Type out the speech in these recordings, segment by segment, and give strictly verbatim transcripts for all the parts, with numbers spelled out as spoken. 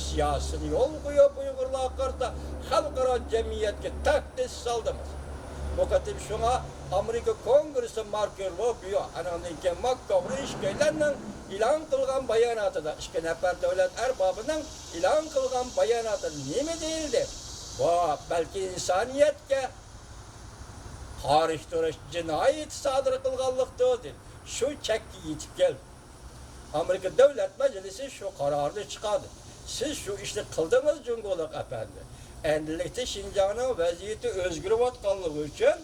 سىياسىتىنى يولغا قويۇپ، ئۇيغۇرلارغا قارىتا خەلقئارا جەمئىيەتكە تەھدىت سالدىڭىز. بۇ قېتىم شۇڭا ئامېرىكا كونگرېسسى ماركو روبىيو، ئانىڭدىن كېيىن ماك كوغرىن ئىككىيلەننىڭ ئېلان قىلغان باياناتىدا، ئىككى نەپەر دۆلەت ئەربابىنىڭ ئېلان قىلغان باياناتىدا نېمە دېيىلدى؟ بۇ بەلكى ئىنسانىيەتكە قارشى تۇرۇش جىنايىتى سادىر قىلغانلىقتۇر، دېدى. شۇ چەككە يېتىپ كەلدى. ئامېرىكا دۆلەت مەجلىسى شۇ قارارنى چىقاردى. سىز شۇ ئىشنى قىلدىڭىز، جۇڭگولۇق ئەپەندى. ئەمدىلىكتە شىنجاڭنىڭ ۋەزىيىتى ئۆزگىرىۋاتقانلىقى ئۈچۈن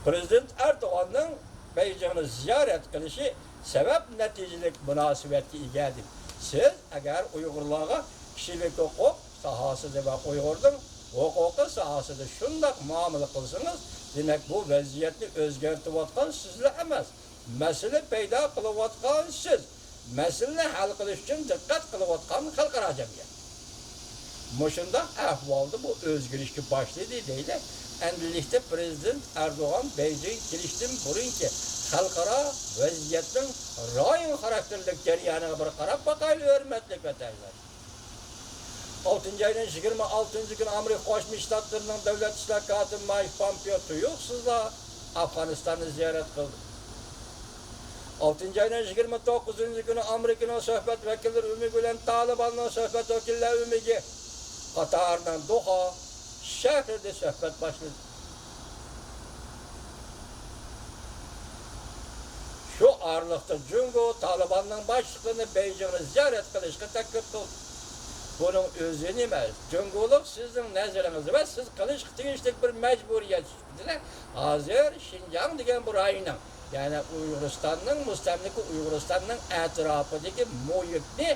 پرېزىدېنت ئەردوغاننىڭ بېيجىڭنى زىيارەت قىلىشى سەۋەب نەتىجىلىك مۇناسىۋەتكە ئىگە، دېدى. سىز ئەگەر ئۇيغۇرلارغا كىشىلىك ھوقۇق ساھەسىدە ۋە ئۇيغۇرنىڭ ھوقۇقى ساھەسىدە شۇنداق مۇئامىلە قىلسىڭىز، دېمەك، بۇ ۋەزىيەتنى ئۆزگەرتىۋاتقان سىزلا ئەمەس، مەسىلە پەيدا قىلىۋاتقان سىز، مەسىلىنى ھەل قىلىش ئۈچۈن دىققەت قىلىۋاتقان خەلقئارا جەمئىيەت. مۇشۇنداق ئەھۋالدا بۇ ئۆزگىرىشكە باشلىدى، دەيلى. ئەمدىلىكتە پرېزىدېنت ئەردوغان بېيجىڭ كېلىشتىن بۇرۇنقى خەلقئارا ۋەزىيەتنىڭ رايون خاراكتېرلىك جەريانىغا بىر قاراپ باقايلى، ھۆرمەتلىك ۋەتەندىشلار. ئالتىنچى ئاينىڭ يىگىرمە ئالتىنچى كۈنى ئامېرىكا قوشما شتاتلىرىنىڭ دۆلەت ئىشلار كاتىپى مايك پومپېئو تۇيۇقسىزلا ئافغانىستاننى زىيارەت قىلدى. ئالتىنچى ئاينىڭ يىگىرمە توققۇزىنچى كۈنى ئامېرىكىنىڭ سۆھبەت ۋەكىللىرى ئۆمىكى بىلەن تالىباننىڭ سۆھبەت ۋەكىللەر ئۆمىكى قاتارىنىڭ دوھا شەھىرىدە سۆھبەت باشلىدى. شۇ ئارىلىقتا جۇڭگو تالىباننىڭ باشلىقلىرىنى بېيجىڭنى زىيارەت قىلىشقا تەكلىپ قىلدى. بۇنىڭ ئۆزى نېمە؟ جۇڭگولۇق سىزنىڭ نەزىرىڭىزدە ۋە سىز قىلىشقا تېگىشلىك بىر مەجبۇرىيەت سۈپىتىدە ھازىر شىنجاڭ دېگەن بۇ رايوننىڭ، يەنى ئۇيغۇرىستاننىڭ، مۇستەملىكە ئۇيغۇرىستاننىڭ ئەتراپىدىكى مۇھىتنى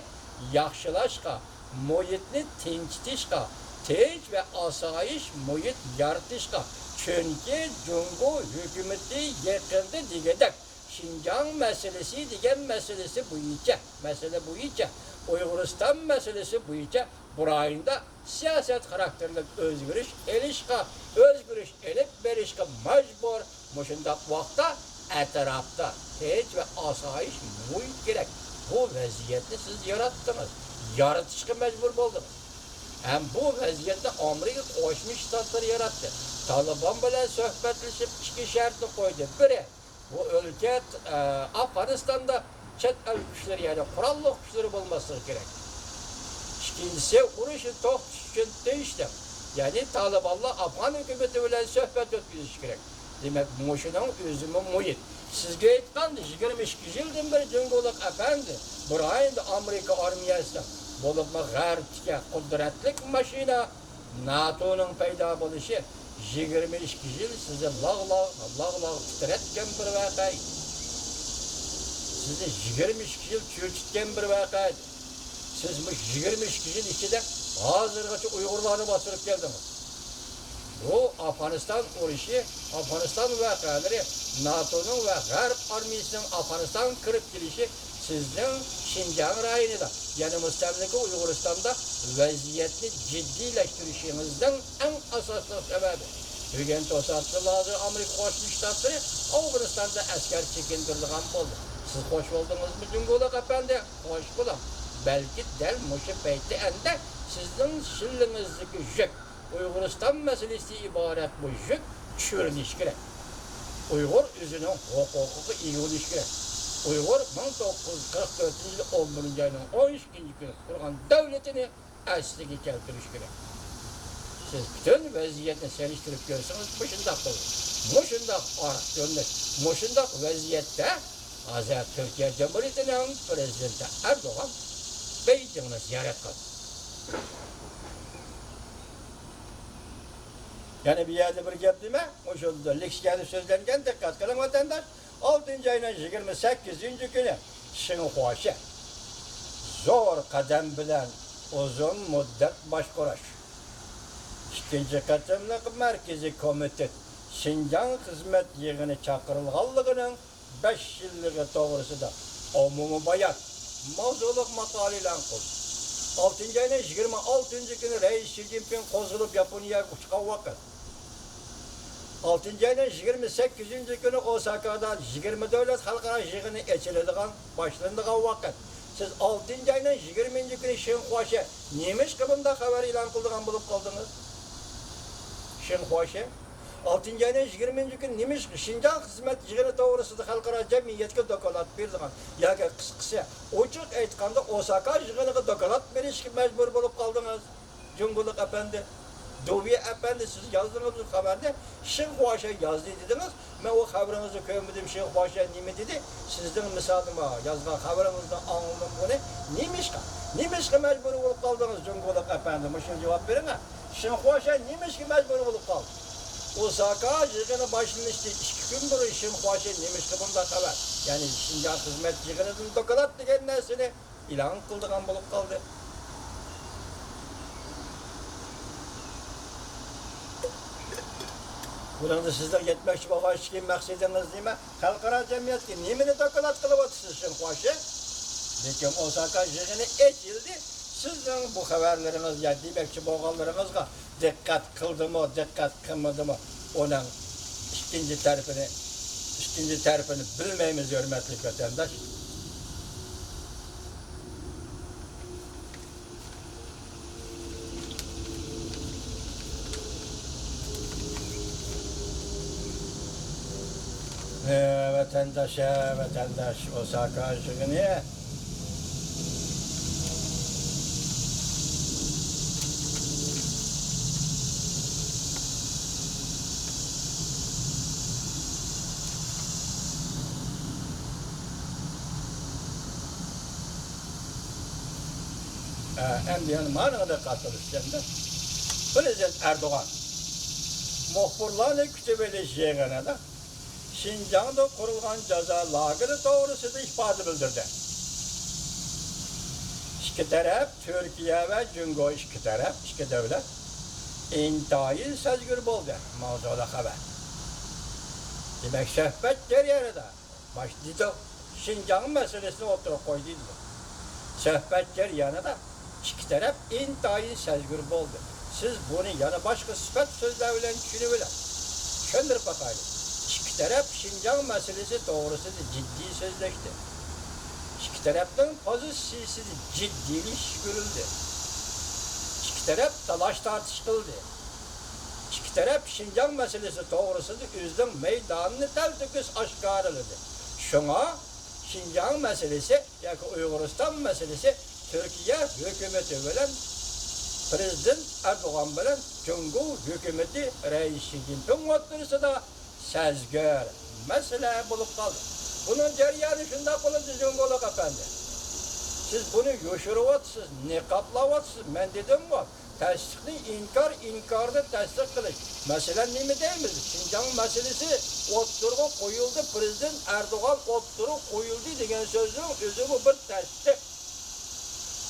ياخشىلاشقا، مۇھىتنى تىنچىتىشقا، تىنچ ۋە ئاسايىش مۇھىت يارىتىشقا. چۈنكى جۇڭگو ھۆكۈمىتى يېقىندا دېگۈدەك شىنجاڭ مەسىلىسى دېگەن مەسىلىسى بويىچە، مەسىلە بويىچە ئۇيغۇرىستان مەسىلىسى بويىچە بۇ رايوندا سىياسەت خاراكتېرلىك ئۆزگىرىش ئېلىشقا، ئۆزگىرىش ئېلىپ بېرىشقا مەجبۇر. مۇشۇنداق ۋاقىتتا ئەتراپتا تىنچ ۋە ئاسايىش مۇھىت كېرەك. بۇ ۋەزىيەتنى سىز ياراتتىڭىز، يارىتىشقا مەجبۇر بولدىڭىز. ھەم بۇ ۋەزىيەتنى ئامېرىكا قوشما شتاتلىرى ياراتتى. تالىبان بىلەن سۆھبەتلىشىپ ئىككى شەرتنى قويدى. بىرى، بۇ ئۆلكە، ئە، ئافغانىستاندا چەت ئەل كۈچلىرى، يەنى قوراللىق كۈچلىرى بولماسلىقى كېرەك. ئىككىنچىسى، ئۇرۇشنى توختىتىش ئۈچۈن تىنچلىق، يەنى تالىبانلار ئافغان ھۆكۈمىتى بىلەن سۆھبەت ئۆتكۈزۈشى كېرەك. دېمەك، مۇشۇنىڭ ئۆزىمۇ مۇھىم. سىزگە ئېيتقاندا، يىگىرمە ئىككى يىلدىن بېرى جۇڭگولۇق ئەپەندى بۇ رايوندا ئامېرىكا ئارمىيەسىنىڭ، بولۇپمۇ غەربتىكى قۇدرەتلىك ماشىنا ناتونىڭ پەيدا بولۇشى يىگىرمە ئىككى يىل سىزنى لاغ-لاغ، لاغ-لاغ تىترەتكەن بىر ۋەقە ئىدى. سىزنى يىگىرمە ئىككى يىل چۆچۈتكەن بىر ۋەقە ئىدى. سىز مۇشۇ يىگىرمە ئىككى يىل ئىچىدە ھازىرغىچە ئۇيغۇرلارنى باستۇرۇپ كەلدىڭىز. بۇ ئافغانىستان ئۇرۇشى، ئافغانىستان ۋەقەلىرى، ناتونىڭ ۋە غەرب ئارمىيىسىنىڭ ئافغانىستانغا كىرىپ كېلىشى سىزنىڭ شىنجاڭ رايونىدا، يەنى مۇستەملىكە ئۇيغۇرىستاندا ۋەزىيەتنى جىددىيلەشتۈرۈشىڭىزنىڭ ئەڭ ئاساسلىق سەۋەبى. بۈگۈن توساتتىنلا ھازىر ئامېرىكا قوشما شتاتلىرى ئافغانىستاندا ئەسكەر چېكىندۈرىدىغان بولدى. سىز خوش بولدىڭىزمۇ، جۇڭگولۇق ئەپەندى؟ خوش بولۇڭ. بەلكى دەل مۇشۇ پەيتتە ئەندە سىزنىڭ شىللىڭىزدىكى يۈك، ئۇيغۇرىستان مەسىلىسى ئىبارەت بۇ يۈك چۈشۈرۈلۈشى كېرەك. ئۇيغۇر ئۆزىنىڭ ھوقۇقىغا ئىگە بولۇشى كېرەك. ئۇيغۇر مىڭ توققۇز يۈز قىرىق تۆتىنچى يىل ئون بىرىنچى ئاينىڭ ئون ئىككىنچى كۈنى قۇرغان دۆلىتىنى ئەسلىگە كەلتۈرۈشى كېرەك. سىز پۈتۈن ۋەزىيەتنى سېلىشتۇرۇپ كۆرسىڭىز، مۇشۇنداق بولىدۇ. مۇشۇنداق ئارقا كۆرۈنۈش، مۇشۇنداق ۋەزىيەتتە ھازىر تۈركىيە جۇمھۇرىيىتىنىڭ پرېزىدېنتى ئەردوغان بېيجىڭنى زىيارەت قىلدى. يەنە بۇ يەردە بىر گەپ نېمە؟ مۇشۇ لېكسىكەدە سۆزلەنگەن، دىققەت قىلىڭ ۋەتەنداش. ئالتىنچى ئاينىڭ يىگىرمە سەككىزىنچى كۈنى شىڭخۇاشى زور قەدەم بىلەن ئۇزۇن مۇددەت باشقۇرۇش، ئىككىنچى قېتىملىق مەركىزىي كومىتېت شىنجاڭ خىزمەت يىغىنى چاقىرىلغانلىقىنىڭ بەش يىللىقى توغرىسىدا ئومۇمىي بايان، ماۋزۇلۇق ماقالە ئېلان قىلدى. ئالتىنچى ئاينىڭ يىگىرمە ئالتىنچى كۈنى رەئىس شى جىنپىڭ قوزغىلىپ ياپونىيەگە ئۇچقان ۋاقىت، ئالتىنچى ئاينىڭ يىگىرمە سەككىزىنچى كۈنى ئوساكادا يىگىرمە دۆلەت خەلقئارا يىغىنى ئېچىلىدىغان، باشلىنىدىغان ۋاقىت. سىز ئالتىنچى ئاينىڭ يىگىرمىنچى كۈنى شىنخۇاشە نېمىشقا بۇنداق خەۋەر ئېلان قىلىدىغان بولۇپ قالدىڭىز؟ شىنخۇاشە ئالتىنچى ئاينىڭ يىگىرمىنچى كۈنى نېمىشقا شىنجاڭ خىزمەت يىغىنى توغرىسىدا خەلقئارا جەمئىيەتكە دوكلات بېرىدىغان ياكى قىسقىسى، ئوچۇق ئېيتقاندا، ئوساكا يىغىنىغا دوكلات بېرىشكە مەجبۇر بولۇپ قالدىڭىز؟ جۇڭگولۇق ئەپەندى، دۇۋى ئەپەندى، سىز يازدىڭىز بۇ خەۋەرنى. شىنخۇاشە يازدى دېدىڭىز. مەن ئۇ خەۋىرىڭىزنى كۆرمىدىم، شىنخۇاشە نېمە دېدى؟ سىزنىڭ مىسالىما يازغان خەۋىرىڭىزدىن ئاڭلىدىم بۇنى. نېمىشقا؟ نېمىشقا مەجبۇر بولۇپ قالدىڭىز، جۇڭگولۇق ئەپەندى؟ مۇشۇنى جاۋاب بېرىڭە. شىنخۇاشە نېمىشقا مەجبۇر بولۇپ قالدى؟ ئوساكا يىغىنى باشلىنىشتىن ئىككى كۈن بۇرۇن شىنخۇاشە نېمىشقا بۇنداق خەۋەر، يەنى شىنجاڭ خىزمەت يىغىنىدىن دوكلات دېگەن نەرسىنى ئېلان قىلىدىغان بولۇپ قالدى. بۇنىڭدا سىزنىڭ يەتمەكچى بولغان ئىككى مەقسىتىڭىز نېمە؟ خەلقئارا جەمئىيەتكە نېمىنى دوكلات قىلىۋاتىسىز، شىنخۇاشە؟ لېكىن ئوساكا يىغىنى ئېچىلدى. سىزنىڭ بۇ خەۋەرلىرىڭىز يا دېمەكچى بولغانلىرىڭىزغا دىققەت قىلدىمۇ، دىققەت قىلمىدىمۇ، ئۇنىڭ ئىككىنچى تەرىپىنى، ئىككىنچى تەرىپىنى بىلمەيمىز، ھۆرمەتلىك ۋەتەنداش. ھە، ۋەتەنداش، ھە، ۋەتەنداش، ئوساكا يىغىنى. ئەمدى يەنە مانىڭغا دىققەت قىلىش ئىكەندە، پىرېزىدېنت ئەردوغان مۇخبىرلارنى كۈتۈۋېلىش يىغىنىدا شىنجاڭدا قۇرۇلغان جازا لاگېرى توغرىسىدا ئىپادە بىلدۈردى. ئىككى تەرەپ، تۈركىيە ۋە جۇڭگو ئىككى تەرەپ، ئىككى دۆلەت ئىنتايىن سەزگۈر بولدى. ماۋزۇدا خەۋەر. دېمەك، سۆھبەت جەريانىدا باش دېدۇق، شىنجاڭ مەسىلىسىنى ئوتتۇرىغا قويدى دېدۇق. سۆھبەت جەريانىدا ئىككى تەرەپ ئىنتايىن سەزگۈر بولدى. سىز بۇنى يەنە باشقا سۈپەت سۆزلەر بىلەن چۈشىنىۋېلىڭ. چۈشەندۈرۈپ باقايلى. ئىككى تەرەپ شىنجاڭ مەسىلىسى توغرىسىدا جىددىي سۆزلەشتى. ئىككى تەرەپنىڭ پوزىتسىيىسىدە جىددىيلىشىش كۆرۈلدى. ئىككى تەرەپ تالاش-تارتىش قىلدى. ئىككى تەرەپ شىنجاڭ مەسىلىسى توغرىسىدا ئۆزىنىڭ مەيدانىنى تەلتۆكۈس ئاشكارىلىدى. شۇڭا شىنجاڭ مەسىلىسى ياكى ئۇيغۇرىستان مەسىلىسى تۈركىيە ھۆكۈمىتى بىلەن، پىرېزىدېنت ئەردوغان بىلەن جۇڭگو ھۆكۈمىتى رەئىسى شى جىنپىڭ ئوتتۇرىسىدا سەزگۈر مەسىلە بولۇپ قالدى. بۇنىڭ جەريانى شۇنداق بولىدۇ، جۇڭگولۇق ئەپەندى. سىز بۇنى يوشۇرۇۋاتىسىز، نىقابلاۋاتىسىز. مەن دېدىمغۇ، تەستىقنى ئىنكار، ئىنكارنى تەستىق قىلىش. مەسىلەن، نېمە دەيمىز؟ شىنجاڭ مەسىلىسى ئوتتۇرىغا قويۇلدى، پىرېزىدېنت ئەردوغان ئوتتۇرىغا قويۇلدى دېگەن سۆزنىڭ ئۆزىمۇ بىر تەستىق.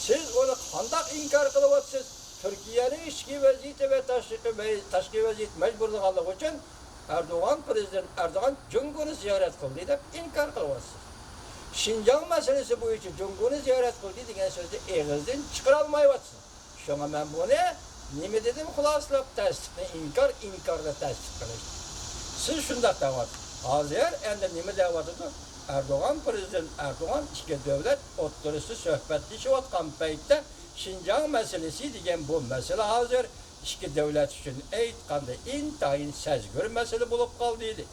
سىز ئۇنى قانداق ئىنكار قىلىۋاتىسىز؟ تۈركىيەنىڭ ئىچكى ۋەزىيىتى ۋە تاشقى ۋەي-، تاشقى ۋەزىيىتى مەجبۇرلىغانلىقى ئۈچۈن ئەردوغان، پىرېزىدېنت ئەردوغان جۇڭگونى زىيارەت قىلدى دەپ ئىنكار قىلىۋاتىسىز. شىنجاڭ مەسىلىسى بويىچە جۇڭگونى زىيارەت قىلدى دېگەن سۆزنى ئېغىزدىن چىقىرالمايۋاتىسىز. شۇڭا مەن بۇنى نېمە دېدىم خۇلاسىلاپ، تەستىقنى ئىنكار، ئىنكارنى تەستىق قىلىش. سىز شۇنداق دەۋاتىسىز. ھازىر ئەمدى نېمە دەۋاتىدۇ؟ ئەردوغان، پىرېزىدېنت ئەردوغان ئىككى دۆلەت ئوتتۇرىسىدا سۆھبەتلىشىۋاتقان پەيتتە شىنجاڭ مەسىلىسى دېگەن بۇ مەسىلە ھازىر ئىككى دۆلەت ئۈچۈن ئېيتقاندا ئىنتايىن سەزگۈر مەسىلە بولۇپ قالدى دېدى.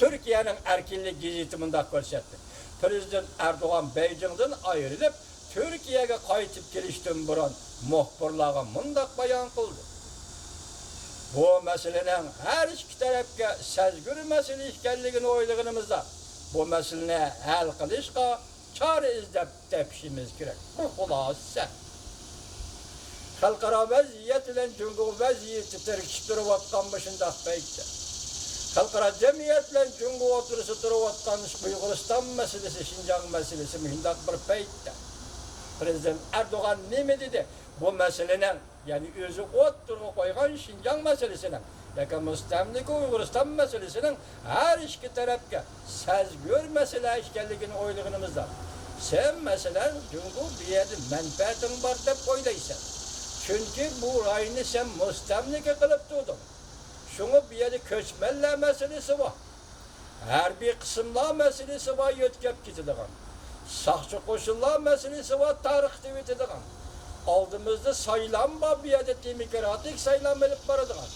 تۈركىيەنىڭ ئەركىنلىك گېزىتى مۇنداق كۆرسەتتى. پىرېزىدېنت ئەردوغان بېيجىڭدىن ئايرىلىپ، تۈركىيەگە قايتىپ كېلىشتىن بۇرۇن مۇخبىرلارغا مۇنداق بايان قىلدى: بۇ مەسىلىنىڭ ھەر ئىككى تەرەپكە سەزگۈر مەسىلە ئىكەنلىكىنى ئويلىغىنىمىزدا، بۇ مەسىلىنى ھەل قىلىشقا چارە ئىزدەپ تېپىشىمىز كېرەك. بۇ خۇلاسە. خەلقئارا ۋەزىيەت بىلەن جۇڭگو ۋەزىيىتى تىركىشىپ تۇرۇۋاتقان مۇشۇنداق پەيتتە، خەلقئارا جەمئىيەت بىلەن جۇڭگو ئوتتۇرىسىدا تۇرۇۋاتقان ئۇيغۇرىستان مەسىلىسى، شىنجاڭ مەسىلىسى مۇشۇنداق بىر پەيتتە، پىرېزىدېنت ئەردوغان نېمە دېدى؟ بۇ مەسىلىنىڭ، يەنى ئۆزى ئوتتۇرىغا قويغان شىنجاڭ مەسىلىسىنىڭ ياكى مۇستەملىكە ئۇيغۇرىستان مەسىلىسىنىڭ ھەر ئىككى تەرەپكە سەزگۈر مەسىلە ئىكەنلىكىنى ئويلىغىنىمىزدا، سەن، مەسىلەن، جۇڭگو بۇ يەردە مەنپەئەتىڭ بار دەپ ئويلايسەن. چۈنكى بۇ رايوننى سەن مۇستەملىكە قىلىپ تۇردۇڭ. شۇڭا بۇ يەردە كۆچمەنلەر مەسىلىسى بار. ھەربىي قىسىملار مەسىلىسى بار، يۆتكەپ كېتىدىغان. ساقچى قوشۇنلار مەسىلىسى بار، تارقىتىۋېتىدىغان. ئالدىمىزدا سايلام بار، بۇ يەردە دېموكراتىك سايلام ئېلىپ بارىدىغان.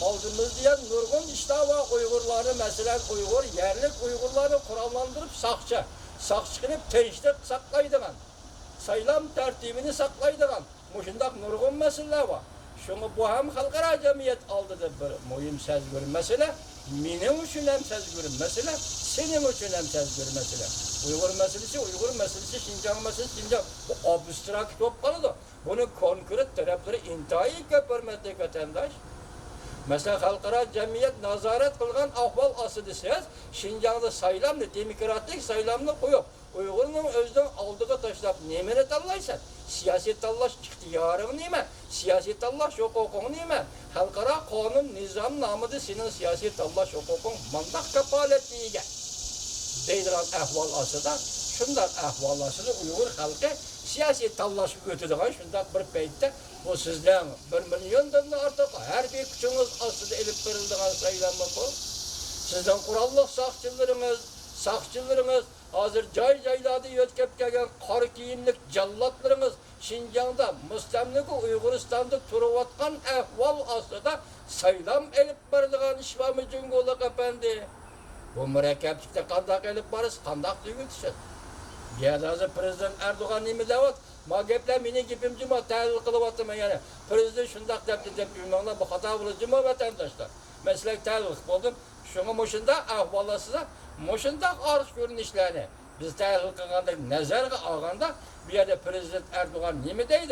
ئالدىمىزدا يەنە نۇرغۇن ئىشلار بار. ئۇيغۇرلارنى، مەسىلەن، ئۇيغۇر، يەرلىك ئۇيغۇرلارنى قوراللاندۇرۇپ ساقچى، ساقچى قىلىپ تىنچلىق ساقلايدىغان، سايلام تەرتىپىنى ساقلايدىغان مۇشۇنداق نۇرغۇن مەسىلىلەر بار. شۇڭا بۇ ھەم خەلقئارا جەمئىيەت ئالدىدا بىر مۇھىم سەزگۈر مەسىلە. مېنىڭ ئۈچۈن ھەم سەزگۈر مەسىلە، سېنىڭ ئۈچۈن ھەم سەزگۈر مەسىلە. ئۇيغۇر مەسىلىسى، ئۇيغۇر مەسىلىسى، شىنجاڭ مەسىلىسى، شىنجاڭ. بۇ ئابستراكت بولۇپ قالىدۇ. بۇنىڭ كونكرېت تەرەپلىرى ئىنتايىن كۆپ، ھۆرمەتلىك ۋەتەنداش. مەسىلەن، خەلقئارا جەمئىيەت نازارەت قىلغان ئەھۋال ئاستىدا سىز شىنجاڭدا سايلامنى، دېموكراتىك سايلامنى قويۇپ، ئۇيغۇرنىڭ ئۆزىنىڭ ئالدىغا تاشلاپ نېمىنى تاللايسەن؟ سىياسىي تاللاش ئىختىيارىڭ نېمە؟ سىياسىي تاللاش ھوقۇقۇڭ نېمە؟ خەلقئارا قانۇن نىزامنامىدا سېنىڭ سىياسىي تاللاش ھوقۇقۇڭ مانداق كاپالەتكە ئىگە دەيدىغان ئەھۋال ئاستىدا، شۇنداق ئەھۋال ئاستىدا ئۇيغۇر خەلقى سىياسىي تاللاشقا ئۆتىدىغان شۇنداق بىر پەيتتە، بۇ سىزنىڭ بىر مىليوندىن ئارتۇق ھەربىي كۈچىڭىز ئاستىدا ئېلىپ بېرىلىدىغان سايلاممۇ بۇ؟ سىزنىڭ قوراللىق ساقچىلىرىڭىز، ساقچىلىرىڭىز، ھازىر جاي-جايلاردا يۆتكەپ كەلگەن قارا كىيىملىك جاللاتلىرىڭىز شىنجاڭدا، مۇستەملىكە ئۇيغۇرىستاندا تۇرۇۋاتقان ئەھۋال ئاستىدا سايلام ئېلىپ بارىدىغان ئىش بارمۇ، جۇڭگولۇق ئەپەندى؟ بۇ مۇرەككەپلىكنى قانداق ئېلىپ بارىسىز، قانداق تۈگىتىسىز؟ بۇ يەردە ھازىر پىرېزىدېنت ئەردوغان نېمە دەۋاتىدۇ؟ ما گەپلەر مېنىڭ گېپىم جۇمۇ، تەھلىل قىلىۋاتىمەن يەنە. پىرېزىدېنت شۇنداق دەپتۇ دەپ يۈرمەڭلار، بۇ خاتا بولىدۇ جۇمۇ، ۋەتەنداشلار. مەسىلەن، تەھلىل قىلىپ بولدۇم. شۇڭا مۇشۇنداق ئەھۋال ئاستىدا، مۇشۇنداق ئارقا كۆرۈنۈشلەرنى بىز تەھلىل قىلغاندەك نەزەرگە ئالغاندا، بۇ يەردە پىرېزىدېنت ئەردوغان نېمە دەيدۇ؟